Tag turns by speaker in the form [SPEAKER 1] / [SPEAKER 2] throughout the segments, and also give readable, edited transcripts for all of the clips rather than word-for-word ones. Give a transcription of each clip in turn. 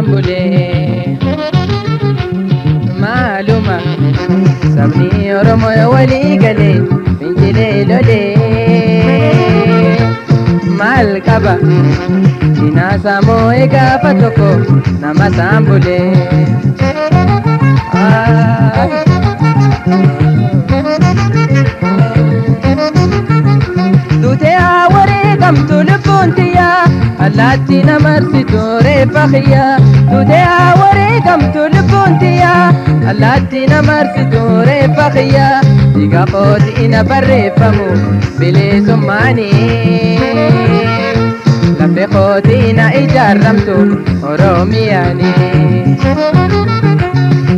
[SPEAKER 1] Bulee maaluma sabni Oromoo walii galee fincilee lolee maal qaba Dinaasaa moo'ee gaafa tokko nama isaan bulee. Duutee haa wareegamtu lubbuun tiyyaa allaattii na marsitu reeffa kiyyaa. Duutee haa wareegamtu lubbuun tiyyaa allaattii na marsitu reeffa kiyyaa. Dhiiga kootii na barreeffamu bilisummaanii. Lafee kootii na ijaarramtu Oromiyaanii.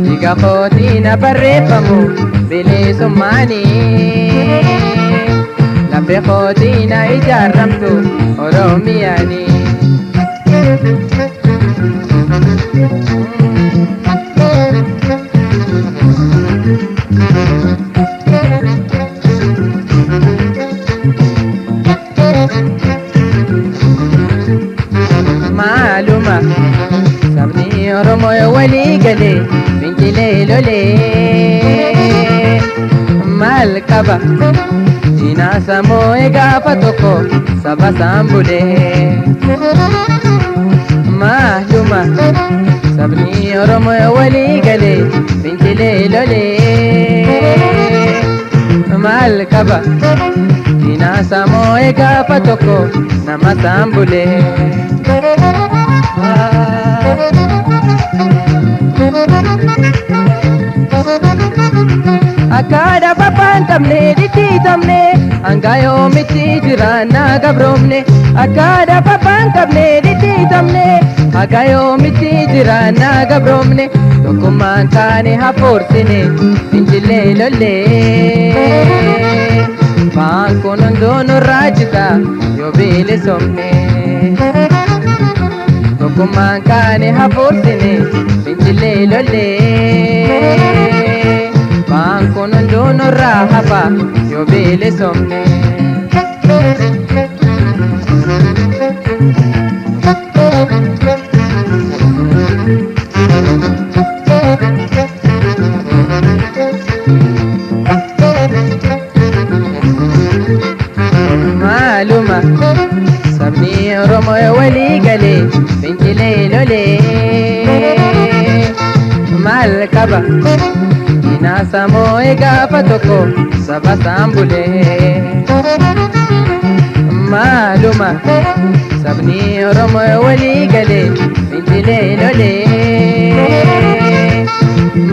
[SPEAKER 1] Dhiiga kootii na barreeffamu bilisummaanii. Lafee kootii na ijaarramtu Oromiyaanii. Maaluma sabni Oromoo walii galee fincilee lolee maal qaba Dinaasaa moo'ee gaafa tokko saba isaan bulee. Maaluma sabni Oromoo walii galee fincilee lolee maal qaba Dinaasaa moo'ee gaafa tokko nama isaan bulee. Akka dhaabbataan qabne dhidhiitamne hanga yoomitti jiraannaa gabroomne. Akka dhaabbataan qabne dhidhiitamne hanga yoomitti jiraannaa gabroomne. Tokkummaan taane hafuursine fincilee lollee. Ba'aan kun hunduu nurraa jita yoo bilisomne. Tokkummaan kaane hafuursine fincilee lollee. Ba'aan kun hunduu nurraa hafa yoo bilisomne. Maaluma sabni Oromoo walii galee fincilee lolee maal qaba Dinaasaa moo'ee gaafa tokko saba isaan bulee. Maaluma sabni Oromoo walii galee fincilee lolee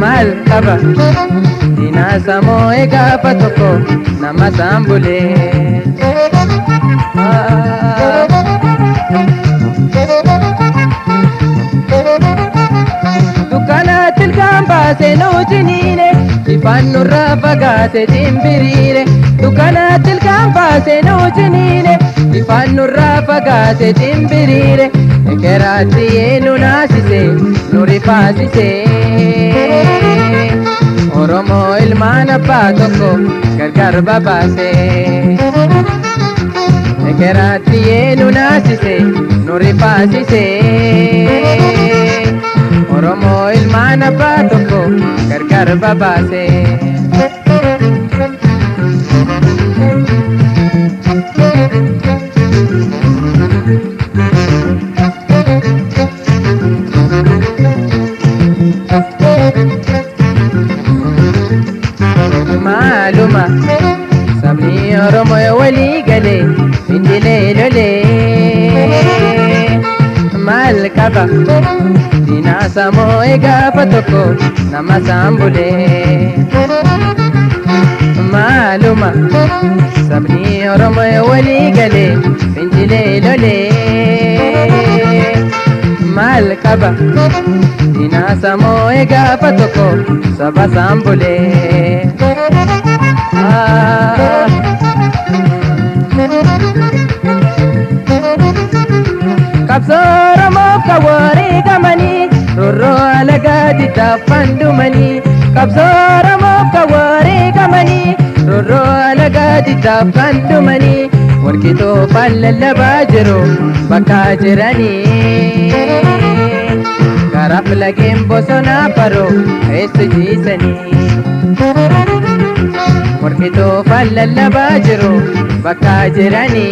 [SPEAKER 1] maal qaba Dinaasaa moo'ee gaafa tokko nama isaan bulee. Dukkanaatti ilkaan baasee nu ciniine ifaan nurraa fagaate dimbiriire. Dukkanaatti ilkaan baasee nu ciniine ifaan nurraa fagaate dimbiriire. Ekeraatti nu naasise nu rifaasise. Oromoo ilmaan abbaa tokko gargar babaase. Ekeraatti nu naasise nu rifaasise. Oromoo ilmaan abbaa tokko gargar babaase. Maaluma sabni Oromoo walii galee fincilee lolee maal qaba Dinaasaa moo'ee gaafa tokko nama isaan bulee. Maaluma sabni Oromoo walii galee fincilee lolee maal qaba Dinaasaa moo'ee gaafa tokko saba isaan bulee. Qabsoo Oromoof kan wareegamanii roorroo alagaa diddaafan dhumanii. Qabsoo Oromoof kan wareegamanii roorroo alagaa diddaafan dhumanii. Warqitoo lallabaa jiru bakka jiranii. Garaaf lageen bosonaa faroo eessa ciisanii. Morkituu fallallabaa jiru bakka jiranii.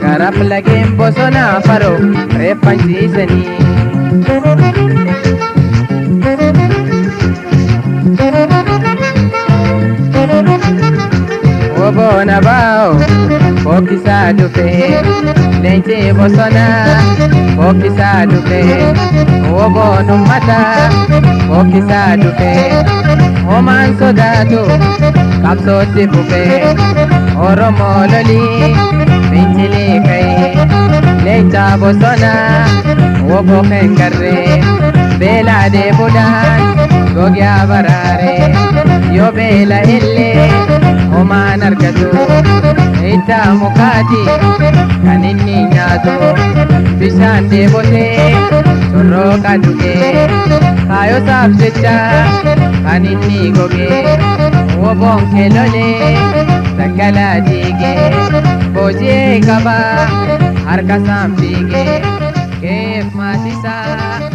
[SPEAKER 1] Garaaf lageen bosonaa faroo reeffan ciisanii. Oboona baa'o bokkisaa dhufee leenci bosonaa bokkisaa dhufee oboon uummataa bokkisaa dhufee homaan sodaatu qabsootti fufee Oromoo lolii fincilee ka'ee leenca bosonaa obbo Kengarree beelaa deebuudhaan gogaa baraaree yoo beela illee homaan argatu iddaa mukaati kan inni nyaatu bishaan deebotee sorrooqa dhugee kaayosaaf jecha kan inni gogee woboon keelolee daggalaa diigee booji'ee qabaa harka isaan fiigee keef maatisaa.